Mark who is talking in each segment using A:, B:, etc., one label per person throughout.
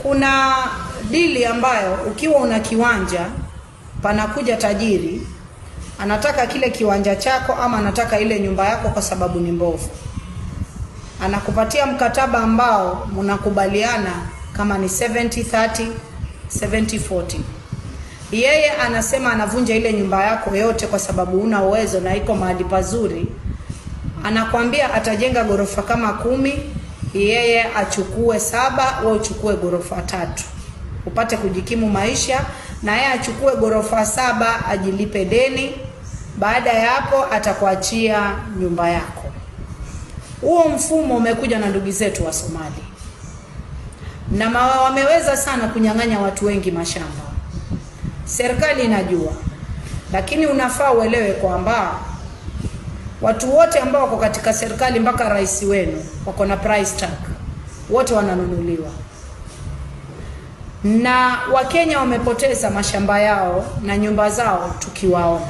A: Kuna dili ambayo ukiwa una kiwanja, panakuja tajiri anataka kile kiwanja chako ama anataka ile nyumba yako kwa sababu ni mbovu. Anakupatia mkataba ambao mnakubaliana kama ni 70-30, 70-40. Yeye anasema anavunja ile nyumba yako yote kwa sababu una uwezo na iko mahali pazuri. Anakwambia atajenga gorofa kama 10, yeye achukue 7, wewe uchukue gorofa 3 upate kujikimu maisha, na yeye achukue gorofa 7 ajilipe deni. Baada ya hapo atakuachia nyumba yako. Huo mfumo umekuja na ndugu zetu wa Somali, na wameweza sana kunyang'anya watu wengi mashamba. Serikali inajua, lakini unafaa uelewe kwamba watu wote ambao wako katika serikali mpaka rais wenu wako na price tag, wote wananunuliwa. Na Wakenya wamepoteza mashamba yao na nyumba zao tukiwaona.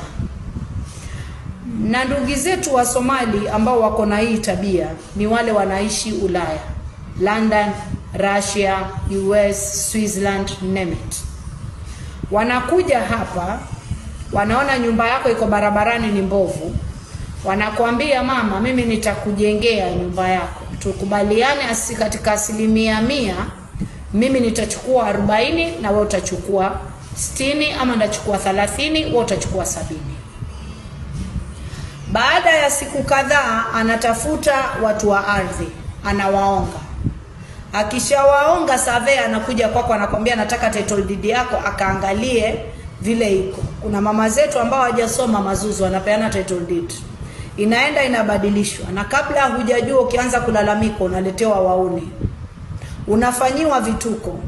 A: Na ndugu zetu wa Somali ambao wako na hii tabia ni wale wanaishi Ulaya, London, Russia, US, Switzerland, name it. Wanakuja hapa, wanaona nyumba yako iko barabarani ni mbovu, wanakuambia mama, mimi nitakujengea nyumba yako, tukubaliane katika 100%, mimi nitachukua 40 na wewe utachukua 60, ama nitachukua 30, wewe utachukua 70. Baada ya siku kadhaa anatafuta watu wa ardhi, anawaonga. Akishawaonga survey anakuja kwako anakwambia nataka title deed yako, akaangalie vile iko. Kuna mama zetu ambao hawajasoma mazuzu wanapeana title deed. Inaenda inabadilishwa, na kabla hujajua ukianza kulalamika unaletewa wauni. Unafanyiwa vituko.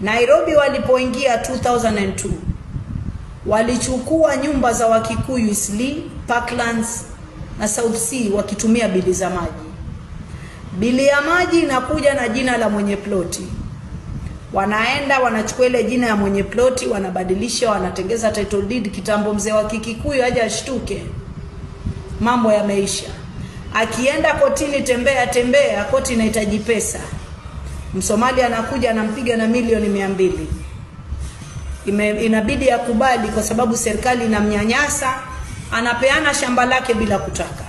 A: Nairobi walipoingia 2002 walichukua nyumba za Wakikuyu Eastleigh, Parklands na South C wakitumia bili za maji. Bili ya maji inakuja na jina la mwenye ploti. Wanaenda wanachukua ile jina ya mwenye ploti, wanabadilisha, wanatengeza title deed. Kitambo mzee wa Kikikuyu aje ashtuke, mambo yameisha. Akienda kotini, tembea tembea, koti inahitaji pesa. Msomali anakuja anampiga na milioni 200. Inabidi akubali kwa sababu serikali inamnyanyasa, anapeana shamba lake bila kutaka.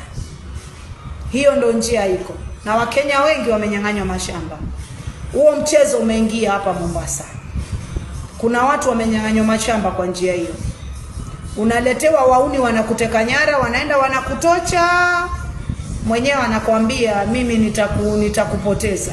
A: Hiyo ndo njia iko. Na Wakenya wengi wamenyang'anywa mashamba. Huo mchezo umeingia hapa Mombasa. Kuna watu wamenyang'anywa mashamba kwa njia hiyo. Unaletewa wauni, wanakuteka nyara, wanaenda wanakutocha. Mwenyewe anakuambia mimi nitakupoteza.